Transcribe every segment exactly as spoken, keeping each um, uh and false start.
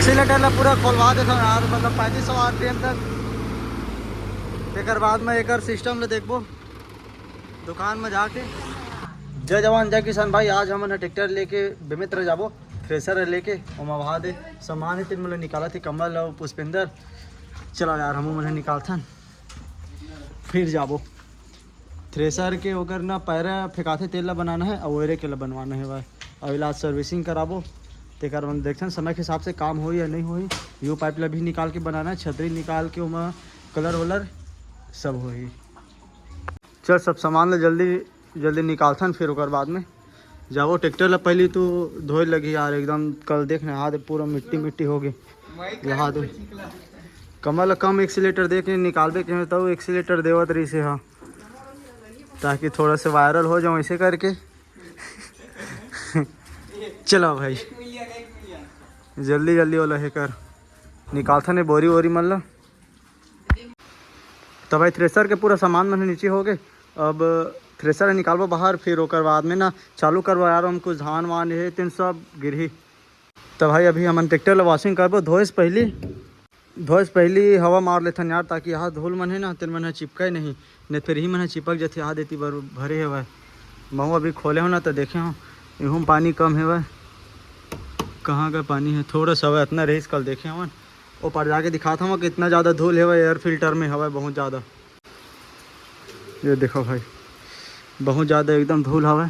Accelerator ला पूरा खोलवा देथन यार, मतलब पैंतीस सौ आरपीएम तक। तेकर बाद में एकर सिस्टम ले देखबो दुकान में जाके। जय जवान जय किसान भाई, आज हमन ह ट्रैक्टर लेके बेमेतरा जाबो, थ्रेसर लेके। ओमा वहा दे सामान हे, तेन मन ल निकालत हे कमल अउ पुष्पेंद्र। चला यार, हमू मन ह निकालथन, फिर जाबो। थ्रेसर के ओकर ना पैरा फेंकाथे, तेल ला बनाना हे, अउ ओरे के ला बनवाना हे भाई। अउ इलाज सर्विसिंग कराबो, तेकर मन देखथन समय के हिसाब से काम होही या नहीं होही। यू पाइप ला भी निकाल के बनाना हे, छतरी निकाल के ओमा कलर वलर सब होही। चल, सब सामान ला जल्दी जल्दी निकालथन, फिर ओकर बाद में जाबो। ट्रैक्टर ला पहली तो धोए लगी यार, एकदम कल देख ना, हाथ पूरा मिट्टी मिट्टी हो गई। यहाँ दे कमल ला कम एक्सीलेटर दे के निकालबे के, तब एक्सीलेटर देवत रहिसे हा, ताकि थोड़ा से वायरल हो जाऊँ ऐसे करके। चलो भाई, जल्दी जल्दी वाला हे कर निकालथन ए बोरी वोरी मन ला। तो भाई, थ्रेसर के पूरा सामान मन ह नीचे हो गए। अब थ्रेसर निकालबो बाहर, फिर ओकर बाद में ना चालू करबो यार, हम कुछ धान वान हे तेन सब गिरही। तो भाई, अभी हमन ट्रैक्टर ला वॉशिंग करबो। धोए से पहली, धोए से पहली हवा मार लेथन यार, ताकि यहाँ धूल मन हे ना, तेन मन ह चिपके नहीं, नहीं फिर ही मन ह चिपक जथे। यहाँ देती बर भरे हवय, महू अभी खोले हो ना तो देखे हो, इहू में पानी कम हवय। कहाँ का पानी है, थोड़ा सा हवय, इतना रहीस कल देखे हवन। ओ पार जाके दिखात हवं कि इतना ज़्यादा धूल हवय, एयर फिल्टर में हवय बहुत ज़्यादा। ये देखो भाई, बहुत ज़्यादा एकदम धूल हवय,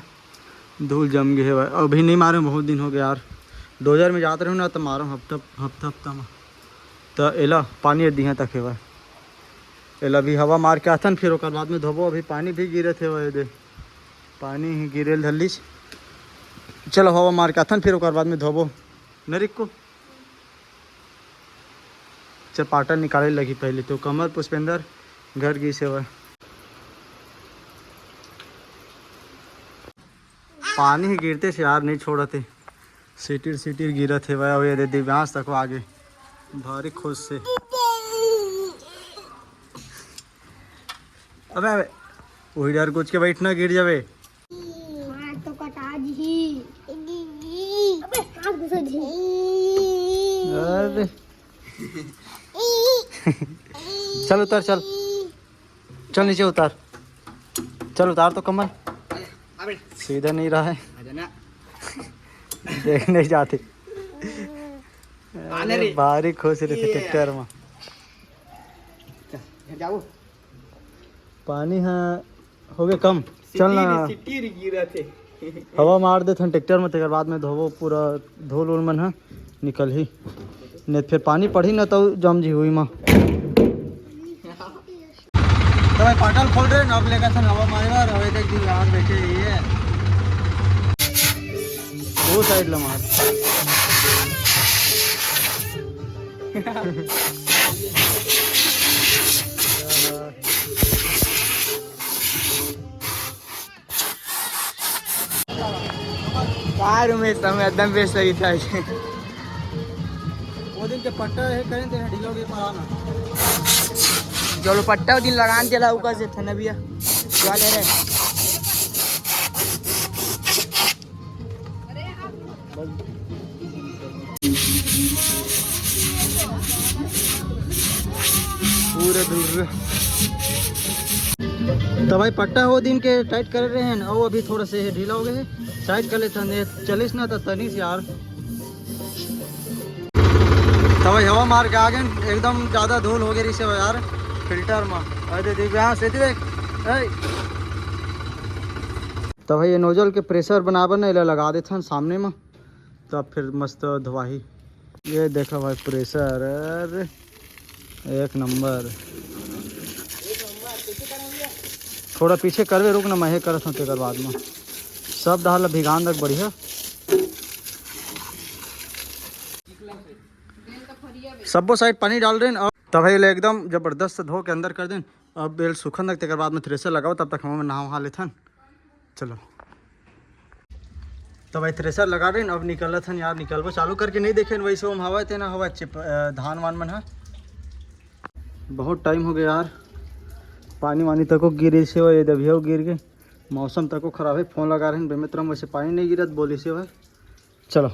धूल जम गए हवय। अभी नहीं मारे, बहुत दिन हो गया यार। डोजर में जात रहूँ ना तो मारो हफ्ता हफ्ता हफ्ता में। तो एला पानी दिहे तक हवय, एला भी हवा मार के आथन, फिर ओकर बाद में धोबो। अभी पानी भी गिरत हवय, दे पानी ही गिरेल धल्लीच। चलो हवा मार के आथन, फिर ओकर बाद में धोबो। नरिक को चपाटा निकाले लगी पहले तो। कमल पुष्पेंद्र घर गिस हवय। पानी ही गिरते से यार नहीं छोड़ते, सिटिर सिटिर गिरत हे भाई। अउ ये दे दिव्यांश तक आगे भारी खुश से। अबे अबे, वही डर कुछ के बैठना, गिर जावे। हाथ तो कटा जी। अबे हाथ घुसा जी। अरे चल उतर, चल, चल नीचे उतार, चल उतार तो कमल। अबे सीधा नहीं रहा है। आजा ना। देख नहीं जाते। आने रे। भारी खुश रहे ये। ट्रैक्टर में। चल, घर जाओ। पानी हा हो गए कम। चल ना। सिटी गिरा थे। हवा मार देथन ट्रैक्टर में, तेकर बाद में धोबो, पूरा धूल उल मन ह निकलही। नहीं फिर पानी पड़ही ना, तो जम जी हुई माँ। तो भाई पाटल खोल रहे ना, अब लेकर थन हवा मारे बार, अबे तक दिन रात बैठे रही है। वो साइड ला मार। कार में समय एकदम बेस सही था। वो दिन के पट्टा है, करें तेरा ढीला हो गया, पर आना। चलो पट्टा वो दिन लगान चला ऊपर से था ना भैया। क्या ले रहे? पूरे दूर। तो भाई पट्टा हो दिन के टाइट कर रहे हैं, और अभी थोड़ा से ढीला हो गए हैं, टाइट कर लेते हैं, चलिस ना तो तनिस यार। तो भाई हवा मार के आ गए, एकदम ज़्यादा धूल हो गई रिसे यार फिल्टर में। अरे दिव्यांश, ये देख, ए। तो भाई ये नोजल के प्रेशर बनाबर ना, एला लगा देथन सामने में, तब फिर मस्त धोवाही। ये देखो भाई प्रेशर, अरे एक नंबर। थोड़ा पीछे करबे, रुक ना, मैं हे करत हूँ तेकर बाद में। सब डहार ला भिगान रख बढ़िया। सब्बो साइड पानी डाल रहे हैं। अब तब एला एकदम जबरदस्त धो के अंदर कर देन। अब एल सुखन तक, तेकर बाद में थ्रेसर लगाओ, तब तक हम नहा वहा लेथन। चलो, तो भाई थ्रेसर लगा देन, अब निकलत हन यार, निकलबो चालू करके नहीं देखेन, वैसे हम हवा तेना हवा चिप, अ, धान वान मन ह। बहुत टाइम हो गया यार, पानी वानी तको गिरे से, ये दबियो गिर के, मौसम तको खराब है। फोन लगा रहे हैं बेमित्रम, वैसे पानी नहीं गिरत बोले से भाई। चलो।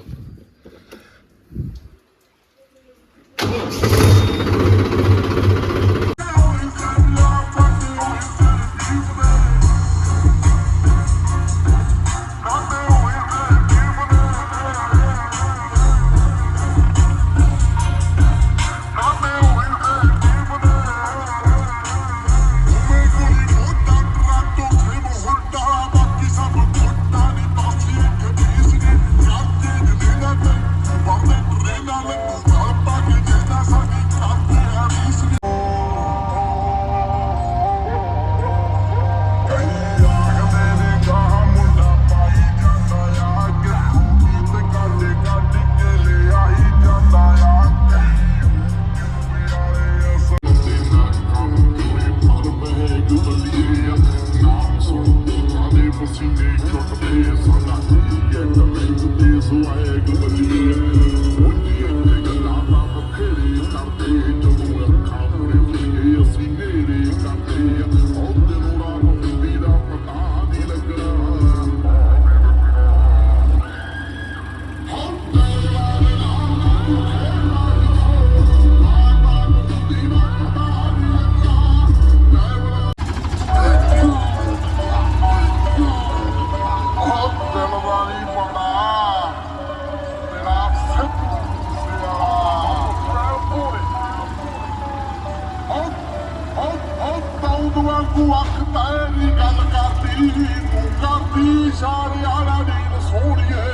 ਵਾਂਗੂ ਅੱਖ ਤੇਰੀ ਗੱਲ ਕਰਦੀ, ਤੂੰ ਕਰਦੀ ਇਸ਼ਾਰੇ ਆਲਾ ਡੀਲ ਸੋਹਣੀਏ।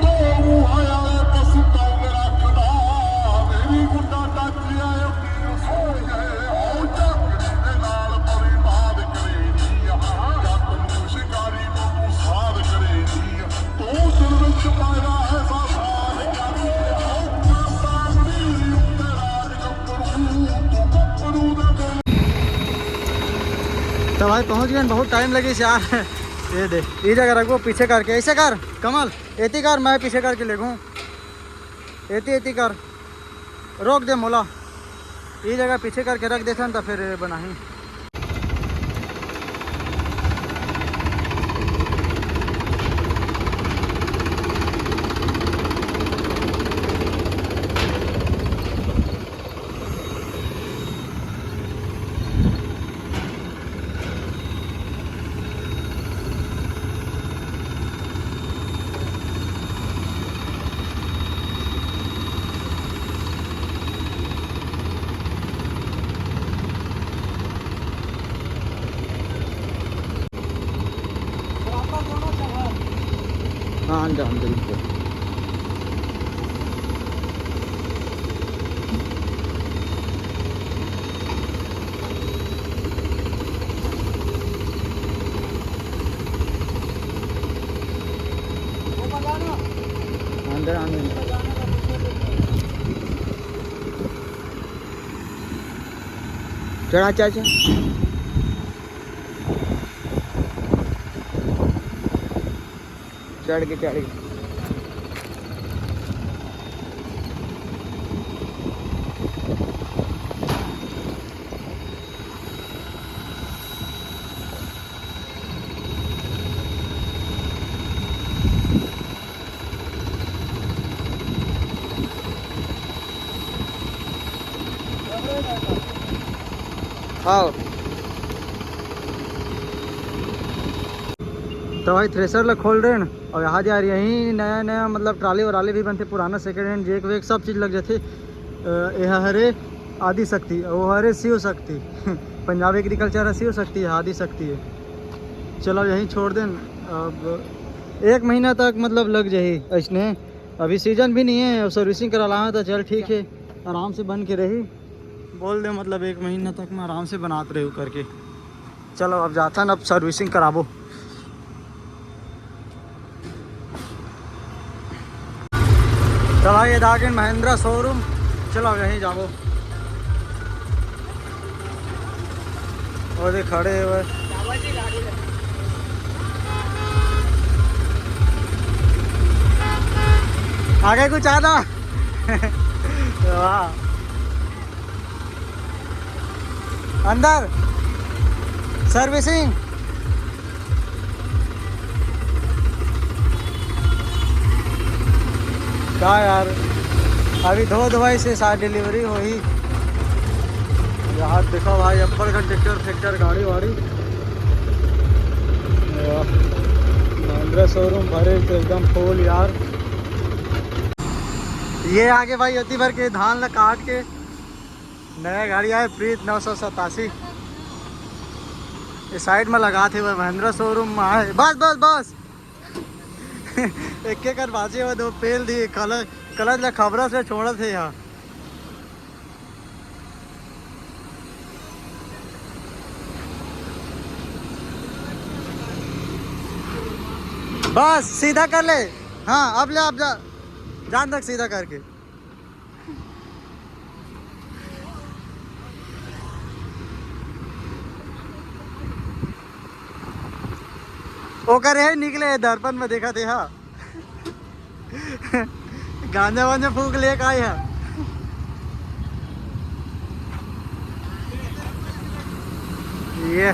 ਦੋ ਮੂੰਹਾਂ ਵਾਲੇ ਪਸ਼ੂ ਕੌਣ ਰੱਖਦਾ, ਮੇਰੀ ਗੁੰਡਾ ਟੱਚ ਆਏ ਪੀਰ ਸੋਹਣੀਏ। ਉਹ ਜੱਗ ਦੇ ਨਾਲ ਪਰਿਵਾਰ ਕਰੇਗੀ, ਜੱਟ ਨੂੰ ਸ਼ਿਕਾਰੀ ਨੂੰ ਤੂੰ ਸਾਧ ਕਰੇਗੀ। ਤੂੰ ਦਿਲ ਵਿੱਚ ਪਾਇਆ ਹੈ ਸਾਥ, ਉਹ ਕਰਦਾ ਮੀਰੀ ਉੱਤੇ ਰਾਜ। तो भाई पहुंच गए, बहुत टाइम लगे यार। ये दे, ये जगह रखो, पीछे करके ऐसे कर कमल, एती कर, मैं पीछे करके ले घूम, एती एती कर, रोक दे मोला, ये जगह पीछे करके रख देथन तो फिर बनाही। हाँ, अंदर, अंदर ही है। अंदर आने दो। चढ़ा चाचा। चढ़ के, चढ़ के। हाँ। तो भाई, थ्रेसर ला खोल रहे हैं। और यहाँ जा रही यहीं नया नया, मतलब, ट्राली वराली भी बनथे, पुराना सेकंड हैंड जेक वेक सब चीज़ लग जाथे। अ, यह हरे आदि शक्ति, वो हरे शिव शक्ति। पंजाब एग्रीकल्चर है, शिव शक्ति है, आदि शक्ति है। चलो, यहीं छोड़ देन। अब एक महीना तक, मतलब, लग जाही ऐसने। अभी सीजन भी नहीं है, अब सर्विसिंग करा लावे तो चल ठीक है, आराम से बन के रही। बोल दे, मतलब, एक महीना तक मैं आराम से बनात रहूँ करके। चलो, अब जाथन, अब सर्विसिंग कराबो। चलो, ये दागिन महिंद्रा शोरूम, चलो, यहीं जाबो। वो दे खड़े हुए। आगे कुछ आना? वाह। अंदर सर्विसिंग का यार, अभी धो धोवाई से साथ डिलीवरी होही। यार देखो भाई, अब्बड़ कन ट्रैक्टर फैक्टर, गाड़ी वाड़ी। महिंद्रा शोरूम भरे तो एकदम फुल यार। ये आगे भाई, अति भर के धान ला काट के नया गाड़ी आए, प्रीत नौ सौ सतासी। ये साइड में लगा थे, वो महिंद्रा शोरूम में आए। बस, बस, बस। एक एक कर बाजे वो दो पेल दी, कलच, कलच ला खबरा से छोड़ा थे यहाँ। बस सीधा कर ले। हाँ, अब ले, अब जा, जान तक सीधा करके। ओकर हे निकले, दर्पण में देखा थे, हाँ। गांजा वांजा फूक ले का है? ये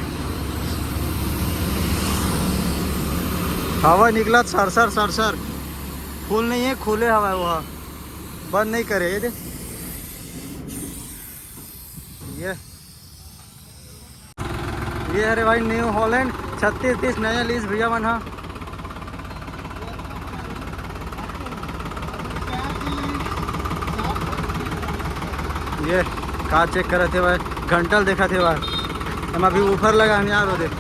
हवा निकला सरसर सरसर। फुल नहीं है, खुले हवा है वो, बंद नहीं करे। ये दे, ये ये हरे भाई न्यू हॉलैंड छत्तीस तीस नया लीज भैया मन हा। ये कार चेक करत हे भाई, घंटल देखत हे भाई। हम अभी ऊपर लगा हन यार, वो देख।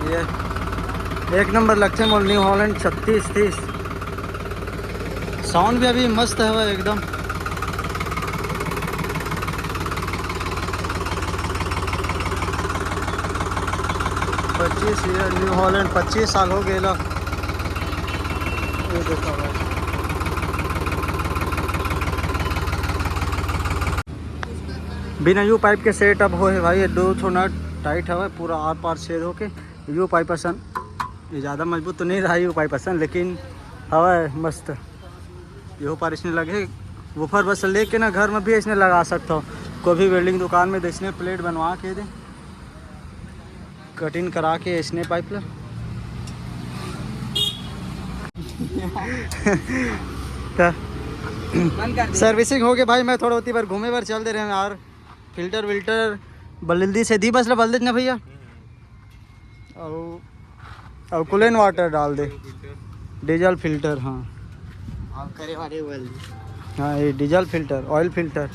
ये एक नंबर लगथे मोर न्यू हॉलैंड छत्तीस तीस। साउंड भी अभी मस्त हवय एकदम। पच्चीस ईयर न्यू हॉलैंड, पच्चीस साल हो गए ला। ये देखो भाई। बिना यू पाइप के सेटअप होए हे भाई, ये दो ठो नट टाइट हवय, पूरा आर पार छेद होके यू पाइप असन। ये ज़्यादा मजबूत तो नहीं रहा यू पाइप असन, लेकिन हवय मस्त। यहू पार इसने लगे, वूफर बस लेके ना घर में भी इसने लगा सकता हो। कोई भी वेल्डिंग दुकान में तो इसने प्लेट बनवा के दे, कटिंग करा के इसने पाइप ला। तो बंद कर दे। सर्विसिंग हो गए भाई, मैं थोड़ा होती बार घूमे बार चल दे रहे हैं यार। फिल्टर विल्टर बल्दी से दी बस ला बल देत ना भैया। और, और कूलेंट वाटर डाल दे। डीजल फिल्टर, हाँ। और करे वाले ऑयल। हाँ, ये डीजल फिल्टर, ऑयल फिल्टर।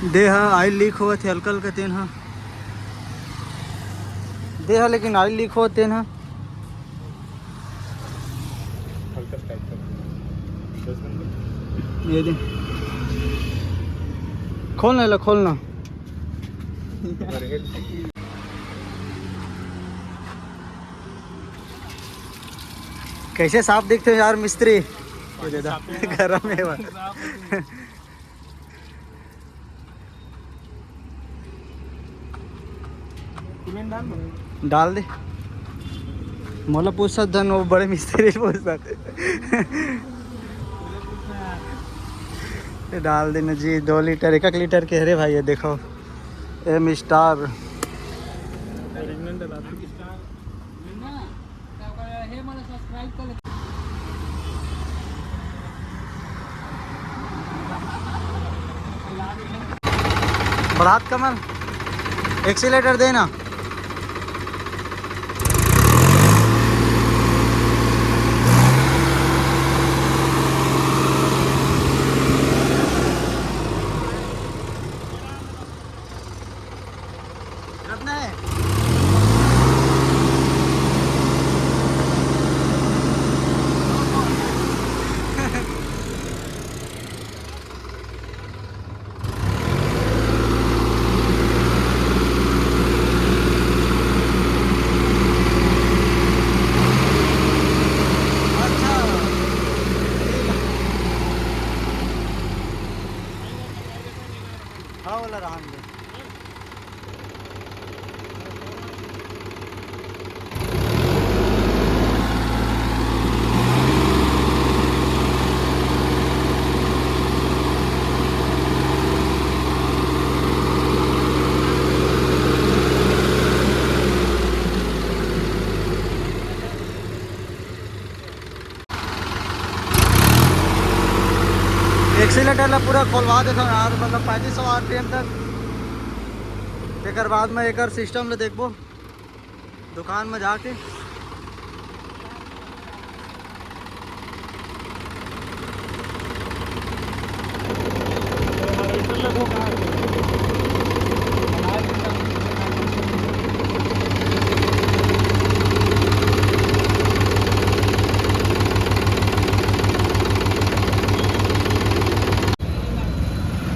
दे हा, ऑयल लीक होवत हे हल्का हल्का तेन हा। दे हा, लेकिन ऑयल लीक होवत तेन हा। हल्का टाइट कर। ये दे। खोलना है, ला खोलना। कैसे साफ दिखते हो यार मिस्त्री? ये दे दा। गरम है भाई। डाल दे। मोला पूछत धन, वो बड़े मिस्त्री पूछत। ये डाल देना जी, दो लीटर, एक एक लीटर के हरे भाई, ये देखो, एम स्टार। बढ़ात कमल, एक्सीलेटर देना। रखना है। ला पूरा खोलवा देथन यार, मतलब पैंतीस सौ आरपीएम तक। तेकर बाद में एकर सिस्टम ले देखबो दुकान में जाके।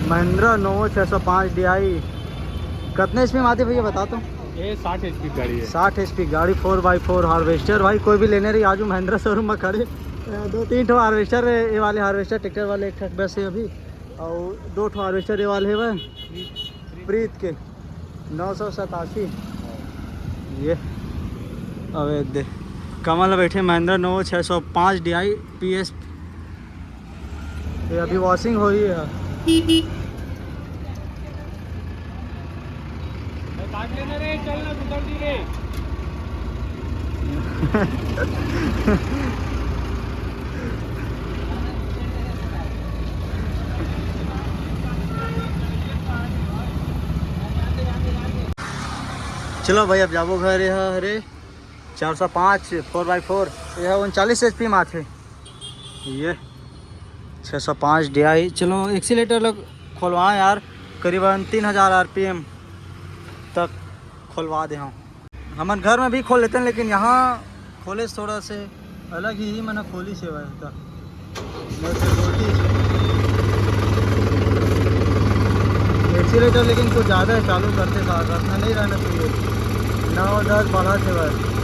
महिंद्रा नोवो छः सौ पाँच डीआई। कतने एचपी में आती है भैया, बता तो। ये साठ एचपी गाड़ी है। साठ एचपी गाड़ी, फोर बाई फोर हार्वेस्टर। भाई कोई भी लेने रही, आज महिंद्रा शोरूम में खड़े। अ, दो तीन ठो हार्वेस्टर है, ये वाले हार्वेस्टर ट्रैक्टर वाले एक ठक बस है अभी, और दो ठो हार्वेस्टर ये वाले है भाई प्रीत के, नौ सौ सतासी। ये अबे दे, कमल बैठे महिंद्रा नोवो छः सौ पाँच डीआई पीएस। ये अभी वॉशिंग हो रही है। काट लेना रे, चल ना, गुजर दी रे। चलो भाई, अब जाबो घर। ये हरे चार सौ पाँच फोर बाई फोर, ये उनचालीस एचपी में आथे। ये छः सौ पाँच डीआई। चलो, एक्सीलेटर लोग खोलवाएं यार, करीबन तीन हज़ार आरपीएम तक खोलवा दे हम। हमन घर में भी खोल लेते हैं, लेकिन यहाँ खोले से थोड़ा से अलग ही, ही मैंने खोली से हुआ था। एक्सीलेटर लेकिन कुछ ज़्यादा है, चालू करते साथ रखना नहीं रहना चाहिए, नौ दस बढ़ा से बस।